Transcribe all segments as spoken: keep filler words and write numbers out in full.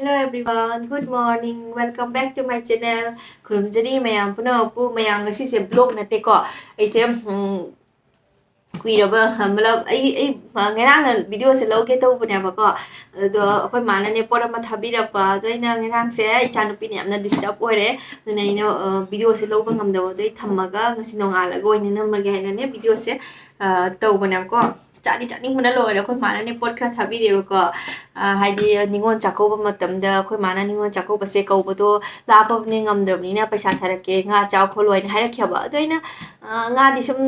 Hello everyone, good morning, welcome back to my channel. ꯈꯨꯔꯨꯝꯖꯔꯤ ꯃꯌꯥꯝ ꯄꯨꯝꯅꯃꯛꯄꯨ꯫ ꯃꯌꯥꯝ, ꯉꯁꯤꯁꯦ vlog ꯅꯠꯇꯦꯀꯣ, ꯑꯩꯁꯦ ꯎꯝ, ꯀꯨꯏꯔꯕ, ꯃꯂꯞ ꯑꯩ ꯑꯩ ꯉꯔꯥꯡꯅ videoꯁꯦ ꯂꯧꯒꯦ ꯇꯧꯕꯅꯦꯕꯀꯣ, ꯑꯗꯣ ꯑꯩꯈꯣꯏ ꯃꯥꯅꯅꯦ ꯄꯣꯠ ꯑꯃ ꯊꯥꯕꯤꯔꯛꯄ, ꯑꯗꯣ ꯑꯩꯅ ꯉꯔꯥꯡꯁꯦ ꯏꯆꯥꯅꯨꯄꯤꯅ ꯌꯥꯝꯅ disturb ꯑꯣꯏꯔꯦ, ꯑꯗꯨꯅ ꯑꯩꯅ videoꯁꯦ ꯂꯧꯕ ꯉꯝꯗꯕ, ꯑꯗꯨ ꯑꯩ ꯊꯝꯃꯒ ꯉꯁꯤ ꯅꯣꯡꯉꯥꯜꯂꯒ ꯑꯣꯏꯅ ꯅꯝꯃꯒꯦ ꯍꯥꯏꯅꯅꯦ videoꯁꯦ ꯇꯧꯕꯅꯦꯕꯀꯣ꯫ ꯆꯥꯗꯤ ꯆꯥꯅꯤꯡꯕꯅ ꯂꯣꯏꯔꯦ꯫ ꯑꯩꯈꯣꯏ ꯃꯥꯅꯅꯦ ꯄꯣꯠ ꯈꯔ ꯊꯥꯕꯤꯔꯦꯕꯀꯣ꯫ ꯍꯥꯏꯗꯤ ꯅꯤꯉꯣꯜ ꯆꯥꯛꯀꯧꯕ ꯃꯇꯝꯗ ꯑꯩꯈꯣꯏ ꯃꯥꯅ ꯅꯤꯉꯣꯜ ꯆꯥꯛꯀꯧꯕꯁꯦ ꯀꯧꯕꯗꯣ ꯂꯥꯞꯄꯕꯅꯤ, ꯉꯝꯗ꯭ꯔꯕꯅꯤꯅ ꯄꯩꯁꯥ ꯊꯥꯔꯛꯀꯦ, ꯉꯥ ꯆꯥꯎ ꯈꯣꯠꯂꯨ ꯍꯥꯏꯅ ꯍꯥꯏꯔꯛꯈꯤꯕ꯫ ꯑꯗꯣ ꯑꯩꯅ ꯉꯥꯗꯤ ꯁꯨꯝ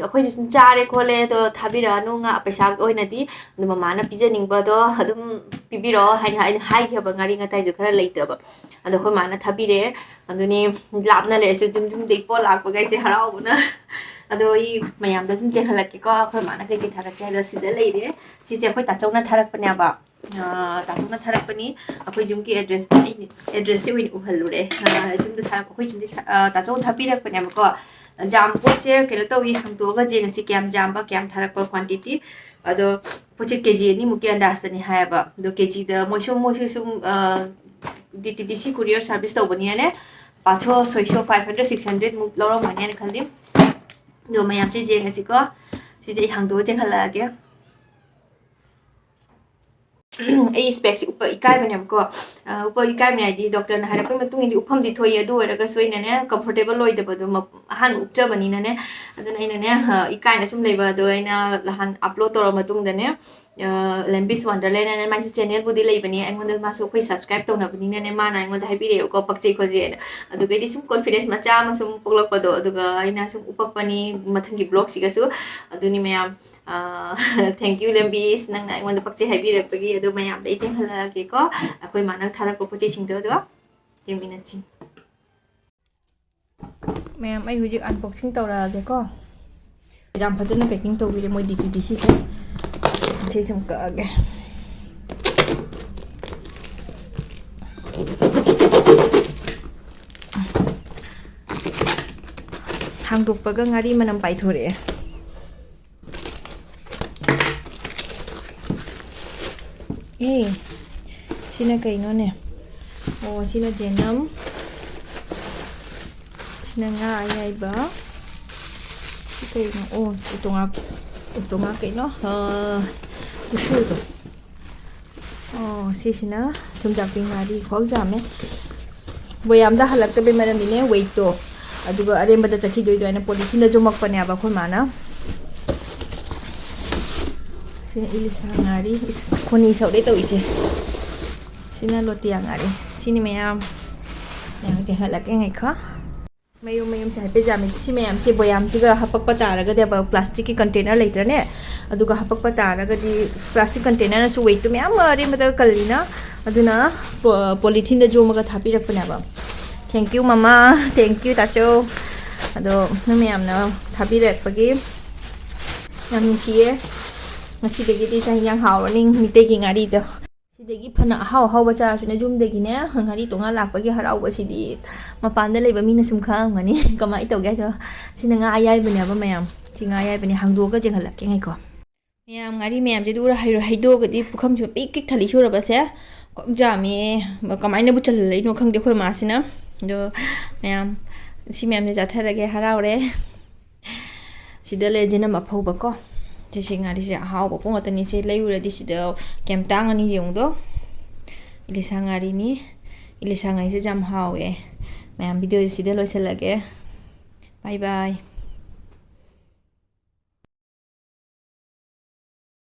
ꯑꯩꯈꯣꯏꯗꯤ ꯁꯨꯝ ꯆꯥꯔꯦ ꯈꯣꯠꯂꯦ, ꯑꯗꯣ ꯊꯥꯕꯤꯔꯛꯑꯅꯨ, ꯉꯥ ꯄꯩꯁꯥ ꯑꯣꯏꯅꯗꯤ ꯑꯗꯨ ꯃꯃꯥꯅ ꯄꯤꯖꯅꯤꯡꯕꯗꯣ ꯑꯗꯨꯝ ꯄꯤꯕꯤꯔꯛꯑꯣ ꯍꯥꯏꯅ ꯑꯩꯅ ꯍꯥꯏꯈꯤꯕ꯫ ꯉꯥꯔꯤ ꯉꯥꯇꯥꯏꯁꯨ ꯈꯔ ꯂꯩꯇ꯭ꯔꯕ, ꯑꯗꯣ ꯑꯩꯈꯣꯏ ꯃꯥꯅ ꯊꯥꯕꯤꯔꯛꯑꯦ꯫ ꯑꯗꯨꯅꯤ, ꯂꯥꯞꯅ ꯂꯩꯔꯁꯨ ꯌꯨꯝ ꯌꯨꯝꯗꯒꯤ ꯄꯣꯠ ꯂꯥꯛꯄꯈꯩꯁꯦ ꯍꯔꯥꯎꯕꯅ꯫ ꯑꯗꯣ ꯑꯩ ꯃꯌꯥꯝꯗ ꯁꯨꯝ ꯆꯦꯟꯍꯜꯂꯛꯀꯦꯀꯣ, ꯑꯩꯈꯣꯏ ꯃꯥꯅ ꯀꯩꯀꯩ ꯊꯥꯔꯛꯀꯦ ꯍꯥꯏꯗꯣ꯫ ꯁꯤꯗ ꯂꯩꯔꯦ꯫ ꯁꯤꯁꯦ ꯑꯩꯈꯣꯏ ꯇꯥꯆꯧꯅ ꯊꯥꯔꯛꯄꯅꯦꯕ꯫ ꯇꯥꯆꯧꯅ ꯊꯥꯔꯛꯄꯅꯤ꯫ ꯑꯩꯈꯣꯏ ꯌꯨꯝꯒꯤ addressꯇ ꯑꯩ addressꯁꯦ ꯑꯣꯏꯅ ꯎꯍꯜꯂꯨꯔꯦ꯫ ꯌꯨꯝꯗ ꯊꯥꯔꯛꯄ, ꯑꯩꯈꯣꯏ ꯌꯨꯝꯗ ꯊꯥ- ꯇꯥꯆꯧꯅ ꯊꯥꯕꯤꯔꯛꯄꯅꯦꯕꯀꯣ꯫ ꯖꯥꯝ ꯄꯣꯠꯁꯦ ꯀꯩꯅꯣ ꯇꯧꯏ, ꯍꯥꯡꯗꯣꯛꯑꯒ ꯌꯦꯡꯉꯁꯤ ꯀꯌꯥꯝ ꯌꯥꯝꯕ, ꯀꯌꯥꯝ ꯊꯥꯔꯛꯄ quantity꯫ ꯑꯗꯣ ꯄꯣꯠꯁꯦ ꯀꯦ ꯖꯤ ꯑꯅꯤꯃꯨꯛꯀꯤ ꯑꯟꯗꯥꯖꯇꯅꯤ ꯍꯥꯏꯌꯦꯕ꯫ ꯑꯗꯣ ꯀꯦ ꯖꯤꯗ ꯃꯣꯏ ꯁꯨꯝ ꯃꯣꯏꯁꯨ ꯁꯨꯝ DTDC courier service ꯇꯧꯕꯅꯤꯅꯅꯦ, ꯄꯥꯊꯣ ꯁꯣꯏꯁꯣ five hundred, six hundred ꯃꯨꯛ ꯂꯧꯔꯝꯒꯅꯤ ꯍꯥꯏꯅ ꯈꯜꯂꯤ꯫ ꯑꯗꯣ ꯃꯌꯥꯝꯁꯦ ꯌꯦꯡꯉꯁꯤꯀꯣ꯫ ꯁꯤꯁꯦ ꯑꯩ ꯍꯥꯡꯗꯣꯛꯑ ꯆꯦꯟꯈꯠꯂꯛꯑꯒꯦ꯫ ꯑꯩ specꯁꯦ ꯎꯞꯄ ꯏꯀꯥꯏꯕꯅꯦꯕꯀꯣ꯫ ꯎꯞꯄ ꯏꯀꯥꯏꯕꯅꯦ ꯍꯥꯏꯗꯤ doctorꯅ ꯍꯥꯏꯔꯛꯄꯒꯤ ꯃꯇꯨꯡ ꯏꯟꯅꯗꯤ ꯎꯞꯐꯝꯗꯤ ꯊꯣꯛꯏ, ꯑꯗꯨ ꯑꯣꯏꯔꯒꯁꯨ ꯑꯩꯅꯅꯦ comfortable ꯑꯣꯏꯗꯕꯗꯣ, ꯑꯍꯥꯟꯕ ꯎꯞꯆꯕꯅꯤꯅꯅꯦ꯫ ꯑꯗꯨꯅ ꯑꯩꯅꯅꯦ ꯏꯀꯥꯏꯅ ꯁꯨꯝ ꯂꯩꯕ ꯑꯗꯣ ꯑꯩꯅ ꯅꯍꯥꯟ upload ꯇꯧꯔ ꯃꯇꯨꯡꯗꯅꯦ, Lambi's Wonderland ꯍꯥꯏꯅ ꯃꯥꯏꯁꯨ channelꯕꯨꯗꯤ ꯂꯩꯕꯅꯦ꯫ ꯑꯩꯉꯣꯟꯗ ꯃꯥꯁꯨ ꯑꯩꯈꯣꯏ subscribe ꯇꯧꯅꯕꯅꯤꯅꯅꯦ, ꯃꯥꯅ ꯑꯩꯉꯣꯟꯗ ꯍꯥꯏꯕꯤꯔꯛꯑꯦꯕꯀꯣ, ꯄꯛꯆꯩ ꯈꯣꯠꯆꯩ ꯍꯥꯏꯅ꯫ ꯑꯗꯨꯒꯩꯗꯤ ꯁꯨꯝ confidence ꯃꯆꯥ ꯑꯃ ꯁꯨꯝ ꯄꯣꯛꯂꯛꯄꯗꯣ, ꯑꯗꯨꯒ ꯑꯩꯅ ꯁꯨꯝ ꯎꯞꯄꯛꯄꯅꯤ ꯃꯊꯪꯒꯤ vlogꯁꯤꯒꯁꯨ꯫ ꯑꯗꯨꯅꯤ ꯃꯌꯥꯝ, thank you Lambi's, ꯅꯪꯅ ꯑꯩꯉꯣꯟꯗ ꯄꯛꯆꯩ ꯍꯥꯏꯕꯤꯔꯛꯄꯒꯤ꯫ ꯑꯗꯣ ꯃꯌꯥꯝꯗ ꯑꯩ ꯆꯦꯟꯍꯜꯂꯛꯑꯒꯦꯀꯣ, ꯑꯩꯈꯣꯏ ꯃꯥꯅ ꯊꯥꯔꯛꯄ ꯄꯣꯠ ꯆꯩꯁꯤꯡꯗꯣ꯫ ꯑꯗꯨꯒ ꯌꯦꯡꯃꯤꯟꯅꯁꯤ꯫ ꯃꯌꯥꯝ, ꯑꯩ ꯍꯧꯖꯤꯛ unboxing ꯇꯧꯔꯛꯑꯒꯦꯀꯣ꯫ ꯌꯥꯝ ꯐꯖꯅ packing ꯇꯧꯕꯤꯔꯦ ꯃꯣꯏ DTDCꯁꯦ꯫ ꯁꯤ ꯁꯨꯝ ꯀꯛꯑꯒꯦ꯫ ꯍꯥꯡꯗꯣꯛꯄꯒ ꯉꯥꯔꯤ ꯃꯅꯝ ꯄꯥꯏꯊꯣꯔꯛꯑꯦ꯫ ꯑꯦ, ꯁꯤ ꯁꯤꯅ ꯀꯩꯅꯣꯅꯦ? ꯑꯣ, ꯁꯤꯅ ꯖꯦꯅꯝ, ꯁꯤꯅ ꯉꯥ ꯑꯌꯥꯏꯕ, ꯁꯤ ꯀꯩꯅꯣ? ꯑꯣ, ꯎꯇꯣꯡꯉꯥ, ꯎꯇꯣꯡꯉꯥ ꯀꯩꯅꯣ? ꯑꯥ, ꯎꯁꯨꯗꯣ꯫ ꯑꯣ, ꯁꯤꯁꯤꯅ ꯊꯨꯝꯖꯥꯛꯄꯤ ꯉꯥꯔꯤ꯫ ꯈ꯭ꯋꯥꯡ ꯌꯥꯝꯃꯦ꯫ ꯕꯣꯌꯥꯝꯗ ꯍꯜꯂꯛꯇꯕꯩ ꯃꯔꯝꯗꯤꯅꯦ, ꯋꯦꯠꯇꯣ꯫ ꯑꯗꯨꯒ ꯑꯔꯦꯝꯕꯗ ꯆꯠꯈꯤꯗꯣꯏꯗꯣ ꯑꯩꯅ ꯄꯣꯂꯤꯊꯤꯟꯗ ꯌꯣꯝꯃꯛꯄꯅꯦꯕ ꯑꯩꯈꯣꯏ ꯃꯥꯅ꯫ ꯁꯤꯅ ꯏꯂꯤꯁꯥ ꯉꯥꯔꯤ꯫ ꯏꯁ, ꯈꯣꯟꯅꯤ ꯁꯧꯔꯦ ꯇꯧꯔꯤꯁꯦ꯫ ꯁꯤꯅ ꯂꯣꯇꯤꯌꯥ ꯉꯥꯔꯤ꯫ ꯁꯤꯅꯤ ꯃꯌꯥꯝ꯫ ꯃꯌꯥꯝ ꯆꯦꯟꯍꯜꯂꯛꯀꯦ ꯉꯥꯏꯈꯣ꯫ ꯃꯌꯨꯝ ꯃꯌꯨꯝꯁꯦ ꯍꯥꯏꯐꯦꯠ ꯌꯥꯝꯃꯤ꯫ ꯁꯤ ꯃꯌꯥꯝꯁꯦ ꯕꯣꯌꯥꯝꯁꯤꯒ ꯍꯥꯄꯛꯄ ꯇꯥꯔꯒꯗꯤ, ꯄ꯭ꯂꯥꯁꯇꯤꯛꯀꯤ ꯀꯟꯇꯦꯅꯔ ꯂꯩꯇ꯭ꯔꯅꯦ? ꯑꯗꯨꯒ ꯍꯥꯄꯛꯄ ꯇꯥꯔꯒꯗꯤ, ꯄ꯭ꯂꯥꯁꯇꯤꯛ ꯀꯟꯇꯦꯅꯔꯅꯁꯨ ꯋꯦꯠꯇꯨ ꯃꯌꯥꯝ ꯑꯔꯦꯝꯕꯗ ꯀꯜꯂꯤꯅ, ꯑꯗꯨꯅ ꯄꯣ-, ꯄꯣꯂꯤꯊꯤꯟꯗ ꯌꯣꯝꯃꯒ ꯊꯥꯕꯤꯔꯛꯄꯅꯦꯕ꯫ Thank you, ꯃꯃꯥ꯫ Thank you, ꯇꯥꯆꯧ꯫ ꯑꯗꯣ ꯅꯣꯏ ꯃꯌꯥꯝꯅ ꯊꯥꯕꯤꯔꯛꯄꯒꯤ ꯌꯥꯝ ꯅꯨꯡꯁꯤꯌꯦ꯫ ꯉꯁꯤꯗꯒꯤꯗꯤ ꯆꯥꯛ ꯍꯤꯟꯖꯥꯡ ꯍꯥꯎꯔꯅꯤ, ꯃꯤꯇꯩꯒꯤ ꯉꯥꯔꯤꯗꯣ꯫ ꯁꯤꯗꯒꯤ ꯐꯅ ꯑꯍꯥꯎ ꯑꯍꯥꯎꯕ ꯆꯥꯔꯁꯨꯅꯦ, ꯌꯨꯝꯗꯒꯤꯅꯦ ꯉꯥꯔꯤ ꯇꯣꯉꯥꯟ ꯂꯥꯛꯄꯒꯤ ꯍꯔꯥꯎꯕꯁꯤꯗꯤ ꯃꯄꯥꯟꯗ ꯂꯩꯕ ꯃꯤꯅ ꯁꯨꯝ ꯈꯪꯉꯝꯒꯅꯤ꯫ ꯀꯃꯥꯏꯅ ꯇꯧꯒꯦ ꯍꯥꯏꯗꯣ꯫ ꯁꯤꯅ ꯉꯥ ꯑꯌꯥꯏꯕꯅꯦꯕ ꯃꯌꯥꯝ꯫ ꯁꯤ ꯉꯥ ꯑꯌꯥꯏꯕꯅꯦ, ꯍꯥꯡꯗꯣꯛꯑꯒ ꯆꯦꯟꯈꯠꯂꯛꯀꯦ ꯉꯥꯏꯈꯣ꯫ ꯃꯌꯥꯝ, ꯉꯥꯔꯤ ꯃꯌꯥꯝꯁꯦ ꯑꯗꯨ ꯎꯔ ꯍꯩꯔꯣ-, ꯍꯩꯗꯣꯛꯑꯒꯗꯤ ꯄꯨꯈꯝꯁꯤꯃ ꯄꯤꯛ ꯄꯤꯛ ꯊꯜꯂꯤ ꯁꯨꯔꯕꯁꯦ꯫ ꯀꯣꯛ ꯌꯥꯝꯃꯦ꯫ ꯀꯃꯥꯏꯅꯕꯨ ꯆꯜꯍꯜꯂꯛꯏꯅꯣ ꯈꯪꯗꯦ ꯑꯩꯈꯣꯏ ꯃꯥꯁꯤꯅ꯫ ꯑꯗꯣ ꯃꯌꯥꯝ, ꯁꯤ ꯃꯌꯥꯝꯁꯦ ꯆꯥꯊꯔꯒꯦ, ꯍꯔꯥꯎꯔꯦ꯫ ꯁꯤꯗ ꯂꯩꯔꯤꯁꯤꯅ ꯃꯐꯧꯕꯀꯣ꯫ ꯁꯤꯁꯦ ꯉꯥꯔꯤꯁꯦ ꯑꯍꯥꯎꯕ ꯄꯣꯠ ꯉꯥꯛꯇꯅꯤ꯫ ꯁꯦ ꯂꯩꯔꯨꯔꯗꯤ ꯁꯤꯗ ꯀꯌꯥꯝ ꯇꯥꯡꯉꯅꯤ ꯌꯦꯡꯉꯨꯗꯣ꯫ ꯏꯂꯤꯁꯥ ꯉꯥꯔꯤꯅꯤ꯫ ꯏꯂꯤꯁꯥ ꯉꯥꯔꯤꯁꯦ ꯌꯥꯝ ꯍꯥꯎꯋꯦ꯫ ꯃꯌꯥꯝ, ꯚꯤꯗꯤꯑꯣꯁꯦ ꯁꯤꯗ ꯂꯣꯏꯁꯤꯜꯂꯒꯦ꯫ Bye bye꯫